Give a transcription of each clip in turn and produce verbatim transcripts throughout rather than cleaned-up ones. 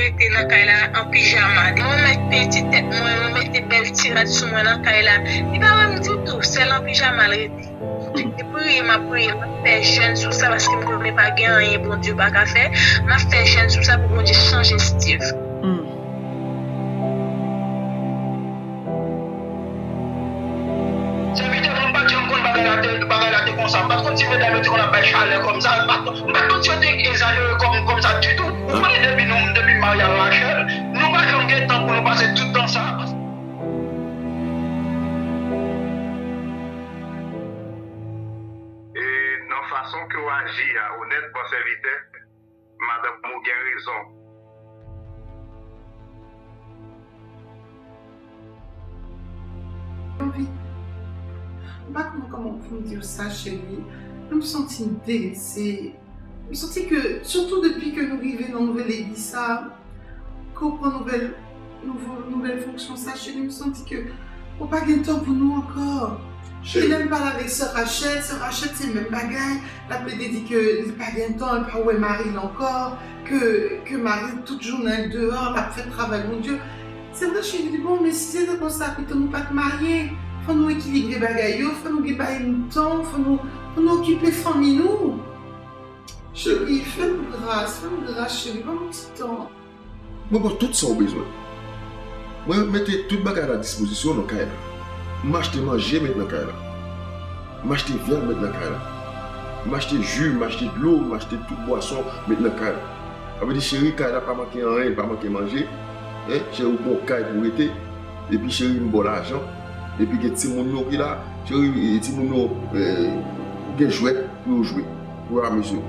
rete nan kay la an pijama. Depi mwen mete ti tèt mwen, mwen mete bèl ti rad sou mwen nan kay la, li pa wè m ditou, sèl an pijama l rete. Li priye, m ap priye, m ap fè jèn sou sa, paske m konnen pa gen anyen Bondye pa ka fè. M ap fè jèn sou sa pou Bondye chanje Steve. Sèvitè, mwen pa t janm konn bagay la te, bagay la te konsa. M pa t konn si medam yo te konn ap bay chalè kòm sa. M pa t, m pa t konn si yo te egzajere kòm, kòm sa ditou. Ou konnen depi nou, depi m marye a Rachel, nou pa janm gen tan pou nou pase tout tan sa. E nan fason ke w aji a, onètman, sèvitè, madanm ou gen rezon. Anvi. M pa konn kòman pou m di w sa, cheri. M santi m delese. M santi ke, sitou depi ke nou rive nan nouvèl legliz sa, ke w pran nouvèl, nouvo, nouvèl fonksyon sa, cheri, m santi ke ou pa gen tan pou nou ankò. Cheri. E lè m pale avèk sè Rachel, sè Rachel se menm bagay. L ap plede di ke li pa gen tan, li pa wè mari l ankò, ke, ke mari l tout jounen l deyò, l ap fè travay Bondye. Se vre, cheri, li di, bon, men si se te konsa, pito nou pa t marye. Fò nou ekilibre bagay yo, fò nou gen bay nou tan, fò nou, fò nou okipe fanmi nou. Cheri, fè m gras, fè m gras, cheri, ban m ti tan. Mwen ba w tout sa w bezwen. Mwen mete tout bagay a la dispozisyon w nan kay la. M achte manje met nan kay la. M achte vyann met nan kay la. M achte ji, m achte dlo, m achte tout bwason met nan kay la. Sa vle di cheri, kay la pa manke anyen, li pa manke manje. Hein, cheri, ou gon kay pou w rete. Epi cheri, m ba w lajan. Epi gen timoun yo ki la. Cheri, e, timoun yo, e, gen jwèt pou yo jwe, pou yo amize yo.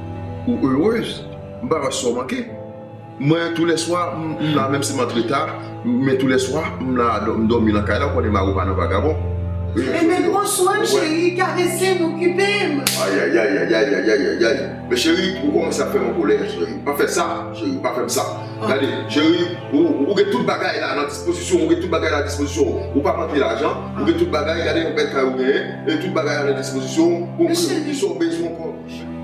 Ou erez. M pa wè sa w manke. Mwen, toulèswa, m m la, menm si m antre ta, men toulèswa, m la, m dòmi nan kay la, ou konnen mari w pa nan vagabon. E men pran swen m, cheri, karese m, okipe m. Ayayayayayayayay. Men cheri, ou kòmanse ap fè m an kolè, cheri. Pa fè sa, cheri, pa fè m sa. Gade, cheri, ou, ou gen tout bagay la nan dispozisyon, ou gen tout bagay la nan dispozisyon. Ou pa manke lajan, ou gen tout bagay, gade yon bèl kay ou genyen, e tout bagay la nan dispozisyon, ou, ou, ou, ki sa w bezwen ankò.